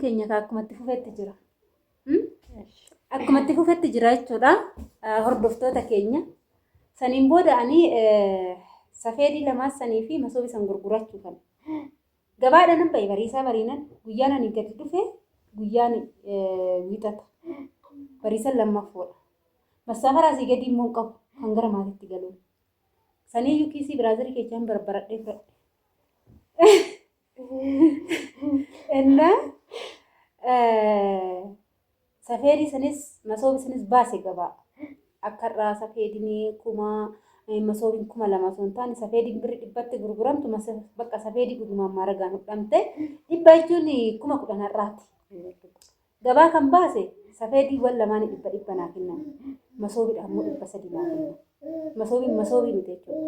keenya akkuma itti fufetti jira. Akkuma itti fufetti jira jechuudha. Hordoftoota keenya. Saniin booda ani safeedii lamaa sanii fi masoobii san gurgurachuu kan. Gabaadha nan ba'e bariisaa bariinan guyyaan ani gadi dhufe guyyaan wiixata. Bariisan lammaffoodha. Massaafaraa asii gadi immoo hin qabu kan gara maatiitti galuun. Saniiyyuu kiisii biraazarii keessaan barbaradhee fudhadhe. Innaa safeedii sanis masoobii sanis baase gabaa. Akka irraa safeediin 1000 masoobiin 2000 osoo hin taane safeediin birri 100tti gurguramtu bakka safeedii dhugumaan maaragaan hodhamte 100 jechuun 10,000 har'aati. Gabaa kan baase safeediiwwan lamaan 100 100 naa kennan. Masoobiidhaan immoo 300 naa kennan. Masoobiin masoobii miti jechuudha.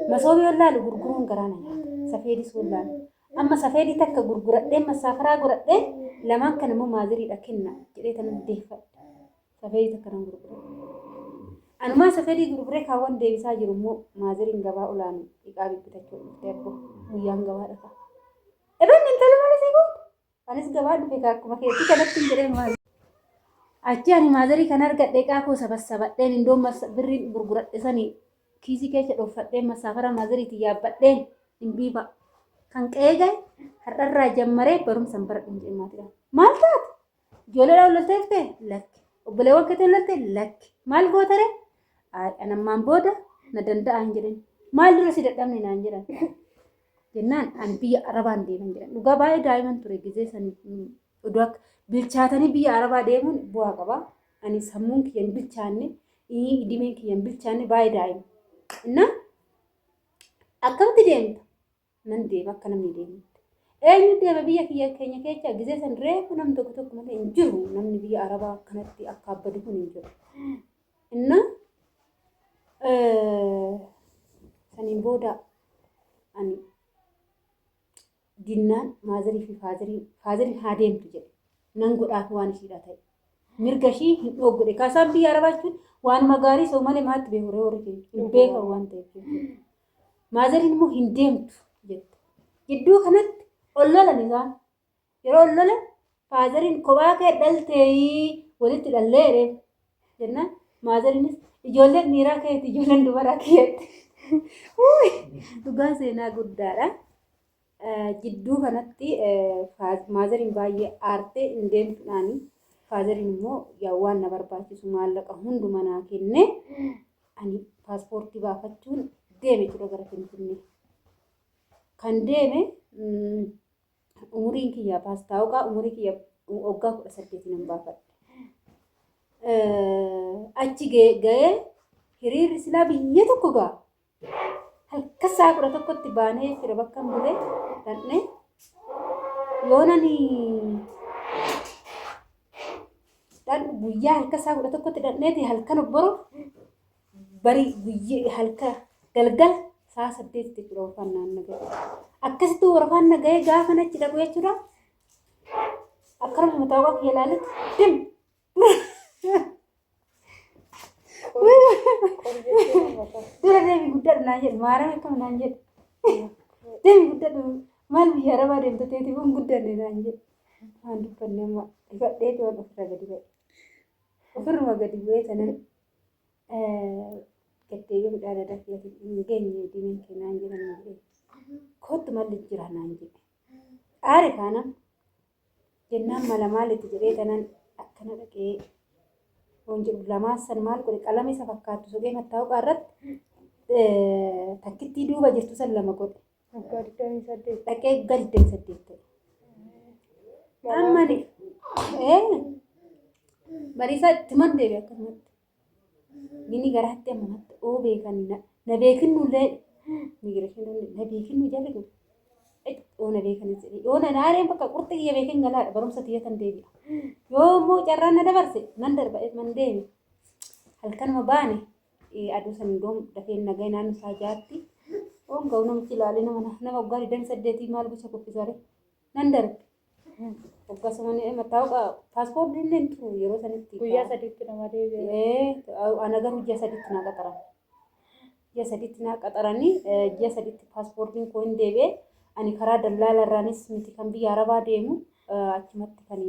Masoobii wallaalu gurguruun garaa na nyaata. Safeedis wallaalu. Amma safeedii takka gurguradhee massaafaraa godhadhee lamaan kan immoo maaziriidha kenna jedhee tanan deeffadhe. Safeedii takka nan gurguradhe. Anumaa safeedii gurguree kaawwan deebisaa jiru immoo maaziriin gabaa olaanu dhiqaa bibbitachuu dhuftee abbo guyyaan gabaa dhaqa. Ebanni intala malee sii goote. Anis gabaa dhufe kaa akkuma keetii kanatti hin jedheen maal. Achi ani maazarii kan argadhe qaa koo sabassabadheen indoon birriin gurguradhe sanii kiisii keessa dhooffadheen masaafara maazariitti yaabbadheen hin biiba. Kan qe'ee gahe har'arraa jammaree barumsa hin baradhu hin jedhin maatiidhaan. Maal taate? Ijoolleedhaan loltee dhuftee? Lakki. Obboleewwan keetiin loltee? Lakki. Maal gootaree? An ammaan booda na danda'a hin jedhin. Maal dura si dadhabne naan jedhan. Jennaan ani biyya Arabaan deeman jedhan. Dhugaa baay'ee daa'iman ture gizee san oduu akka bilchaatanii biyya Arabaa deemuun bu'aa qaba. Ani sammuun kiyya hin bilchaanne, idimeen kiyya hin bilchaanne baay'ee daa'ima. Innaa akkamitti deemta? Nan deema akka namni deemutti. Eenyu deema biyya kiyya keenya keessa gizee san reefu namni tokko tokko malee hin jiru. Namni biyya Arabaa akkanatti akka abbadu kun hin jiru. Innaa saniin booda ani dinnaan maazarii fi faazariin haa deemtu jedhe. Nan godhaaf waan ishiidha ta'e. Mirga ishii hin dhooggodhe. Kaasaan biyya Arabaa jechuun waanuma gaarii soo malee maatti beeku ree warri keenya. Hin beekan waan ta'eef jechuudha. Maazariin immoo hin deemtu jette. Gidduu kanatti ol lolan isaan. Yeroo ol lolan faazariin kophaa kee dhalteeyii walitti dhallee jedheen. Jennaan maazariinis ijoolleen dhiiraa keeti ijoolleen dubaraa keetti. Dhugaa seenaa guddaadha. Jidduu kanatti maazariin baay'ee aartee hin deemtuudhaani. Faazariin immoo yaa waan na barbaachisu maallaqa hunduma naa kenne ani paaspoortii baafachuun deeme jechuudha gara Finfinnee. Kan deeme umuriin kiyya paastaawuqaa umurii kiyya waggaa 18 nan baafadhe. Achi ga'ee hiriirri silaa biyya tokko ga'a. Halkan sa'a 11tti baanee jechuudha bakka hin bulee dhaqnee yoonani dhaqnu guyyaa halkan sa'a 11tti dhaqneeti halkan obboro barii guyyaa halka galgala sa'a 8tti jechuudha warafaan naanna ga'e. Akkasitti warafaan na ga'ee gaafa achi dhaqu jechuudha. Akkanuma mataa kiyya ilaaletti dim. Dura deemi guddadhu naan jedhu maaram akkam naan jedhu. Deemi guddadhu maal biyya arabaa deemte teetiif hin guddanne naan jedhu. Waan dubbanne amma ifadheeti waan ofirra gadi ba'e. Ofirruma gadi bu'ee sanan gaddeebi'ee midhaan aadaa kiyyaatiin hin geenye diimeen kee naan jedhan jedhee. Kottu malli jira naan jedhe. Aare kaanam Jennaan mala maalitti jedhee tanan akkana dhaqee waan jedhu lamaan san maal godhe qalama isa fakkaattu soqee mattaawqaa irratti takkittii duuba jirtu san lama godhe. Waggaa 28. Dhaqee waggaa 28 ta'e. Amma ni bariisaa itti man deebi'e akkasumatti. Gini garaatti amma natti oo beekan na beekinnullee migireeshinii na beekinnu jarri kun yoo na beekan jedhe yoo na naareen bakka qurxi kiyya beeken galaadha barumsa tiyya tan deebi'a. Yoo immoo carraan na dabarse nan darba man deeme halkanuma baane aduu san doom dafeen nagaya naannoo isaa jaatti oon ga'u namichi ilaalee nama nama waggaa 28 maal gocha kuffisare nan darbe. Akkasuma mattaawqa paaspoortiin illee hin turu yeroo sanitti. Guyyaa sadiitti nama deebi'a. Ana garuu ji'a sadiitti naa qaxaran. Ji'a sadiitti naa qaxaranii ji'a sadiitti paaspoortiin koo hin deebi'e. Ani karaa dallaala irraanis miti kan biyya Arabaa deemu. Achumatti kan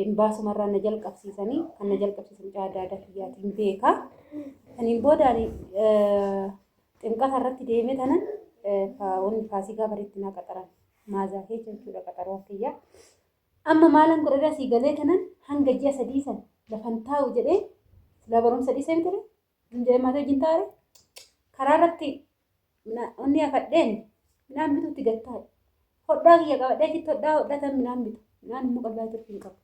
imbaasumarraa na jalqabsiisanii kan na jalqabsiisan mucaa adda addaa kiyyaatiin beeka. Saniin booda ani ximqata irratti deemee tanan wanni faasigaa bariitti naa qaxaran. Maazaa keessa jechuudha qaxaroon kiyya. Amma maalan godhadha sii galee tanan hanga ji'a 3 san lafan taa'u jedhee silaa barumsa dhiisee miti ree? Hin jedhee maatii wajjin taa'are karaa irratti onni hafadheen midhaan bituutti gad taa'e. Hodhaa kiyya qabadhee achitti hodhaa hodhatan midhaan bitu. Midhaan immoo qallaa turfi hin qabu.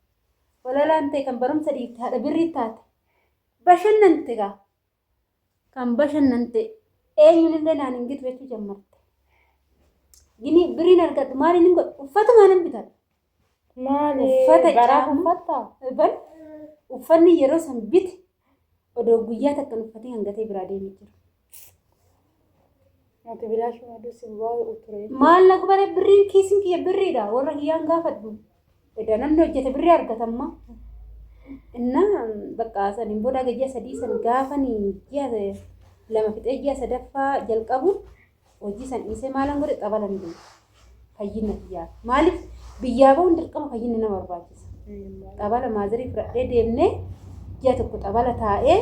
Walalaan ta'e kan barumsa dhiifte haadha birrii taate. Bashannante gaa. Kan bashannante eenyuun illee naan hin gitu jechuu jammarte. Gini birriin argadhu maaliin hin godhu uffatumaa nan bitadha. Maali Uffata baraaf caamma uffattaa? ban uffanni yeroo san bite odoo guyyaa takka hin uffatin hangatee biraa deemee jira. Ati bilaashuma dusi baay'u ture. Maal na bare birriin kiisiin kiyya birriidha warra kiyyaan gaafadhu. Edaa namni hojjete birrii argatamma. Inna bakka saniin booda haga ji'a 3 san gaafani ji'a 2 fixee ji'a sadaffaa jalqabu hojii san dhiisee maalan godhe xabalan deeme. Fayyinna kiyyaa. Maaliif biyyaa bahuun dirqama fayyinni nama barbaachisa. Xabala maazarii fudhadhee deemnee ji'a tokko xabala taa'ee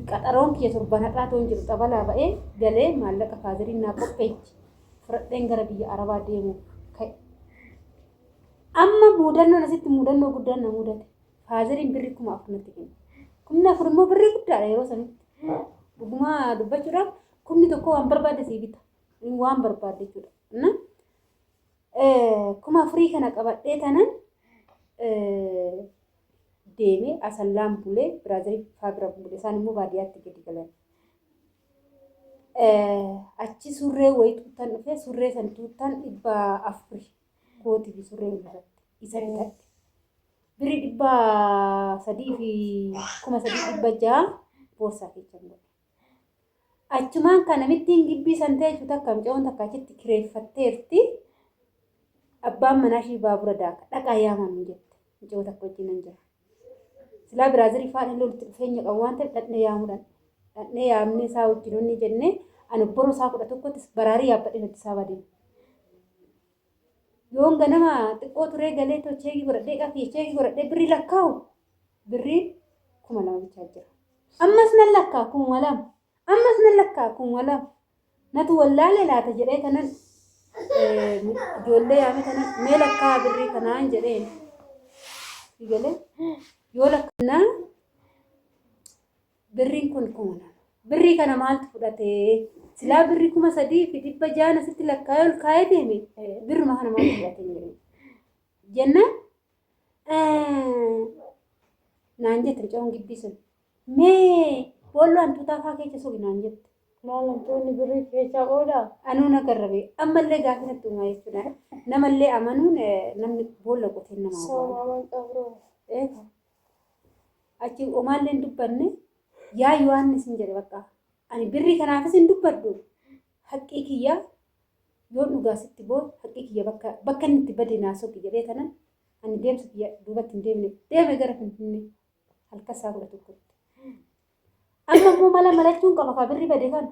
qaxaroon kiyya torban har'aa toon jiru xabalaa ba'ee galee maallaqa faazariin naa qopheechi fudhadheen gara biyya Arabaa deemuuf ka'e. Amma muudannoon asitti muudannoo guddaan na muudate. Faazariin birrii 4000 natti kenne. 4000 immoo birrii guddaadha yeroo sanitti. Dhugumaa dubbachuudhaaf 1000 waan barbaadde sii bita. Waan barbaadde jechuudha. Na 4000 kana qabadhee tanan deemee asallaan bulee biraazarii faa bira bule. Isaan immoo baadiyyaatti gadi galan. Achi surree wayii tuuttan dhufee surree san tuuttan 400 kootii fi surree walirratti isa bitadhe. Birrii 300 fi 3600 boorsaa keessa godhe. Achumaan kan namittiin gibbii san teessu takka mucayoon takka achitti kireeffatteerti. Abbaan manaa ishii baabura daaka dhaqaa yaamaa nuun jette. Mucayoo takka wajjin nan jira. Silaa biraazirii faana illee walitti dhufeenya qabu waan ta'eef dhaqnee yaamuu dhaqne. Dhaqnee yaamnee isaa wajjin onni jennee ani boroo isaa 11tti baraarii yaabbadheen Addis Ababaa deeme. Yoon ganama xiqqoo turee galee too cheekii godhadhee qafii cheekii godhadhee birrii lakkaa'u birriin 2000 bichaa jira. Ammas nan lakkaa 2000. Ammas nan lakkaa 2000. Natu wallaale laata jedhee kanan ijoollee yaame kanan mee lakkaa birrii kanaan jedheen. Galee yoo lakkaa birriin kun 2000. Birrii kana maaltu fudhatee? Silaa birrii 3600 asitti lakkaa'ee ol kaa'ee deeme birruma kana maaltu fudhatee jedhee. Jennaan naan jette mucaan gibbii sun. Mee boolloo hantuutaa faa keessa soqi naan jette. Maal hantuunni birrii keessaa qoodaa? Anuu na garrabe. Ammallee gaafii natti uumaa jechuudha. Namallee amanuun namni boolla qotee nama awwaala. Soomaman qabroo. Achi omaallee hin dubbanne yaa Yohaannis hin jedhe bakka. Ani birrii kanaafis hin dubbadhu. Haqqii kiyyaa yoon dhugaa sitti boo'e haqqii kiyya bakka bakka inni itti bade naa soqi jedhee tanan ani deemsa kiyya duubatti hin deemne deeme gara Finfinnee halkan isaa 11tti. Amma immoo mala malachuun qaba kaa birri bade kana.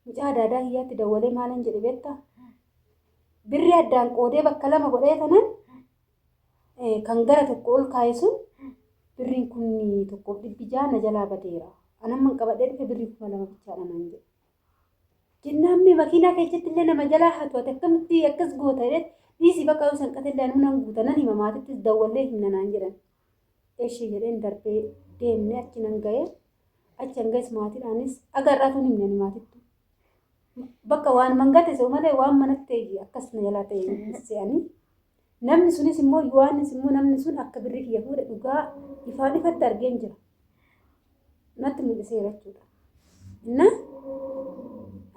Mucaa adaadaa kiyyaatti dawwalee maalan jedhe beektaa? Birri addaan qoodee bakka lama godhee tanan kan gara tokko ol kaa'e sun birriin 1600 na jalaa badeera. Anamman qabadhee dhufe birrii 2000 bichaadha naan jedhe. Jennaan mee makiinaa keessatti illee nama jalaa hatu ati akkamitti akkas goota jedhee dhiisi bakka yoo sanqate illee anuu nan guuta nan hima maatittis dawwallee himna naan jedhan. Eshi jedheen darbee deemne achi nan ga'e achi an ga'es maatiidhaanis aga har'aatu hin himne ani maatittu. Bakka waan mangate se'u malee waan manatti ta'e akkas na jalaa ta'e se'anii. Namni sunis immoo Yohaannis immoo namni sun akka birrii kiyya fuudhe dhugaa ifaan ifatti argeen jira. Natti mul'iseera jechuudha. Inna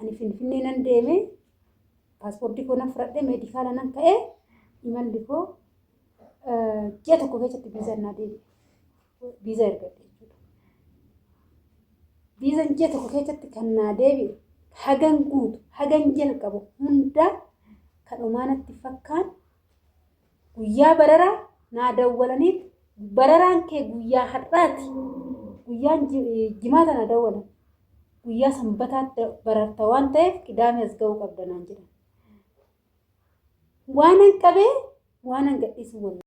ani Finfinnee nan deeme paaspoortii koo nan fudhadhe meedikaala nan ka'e imalli koo ji'a tokko keessatti viizaan naa deebi'e. Viizaa ergadhe jechuudha. Viizaan ji'a tokko keessatti kan naa deebi'e hagan guutu hagan jalqabu hundaa kan homaa natti fakkaan guyyaa bararaa naa dawwalaniit bararaan kee guyyaa har'aati guyyaan jimaata naa dawwalan guyyaa sanbataatti bararta waan ta'eef qidaamee as ga'uu qabda naan jedhan. Waanan qabee Waan an gadhiisu wallaahi.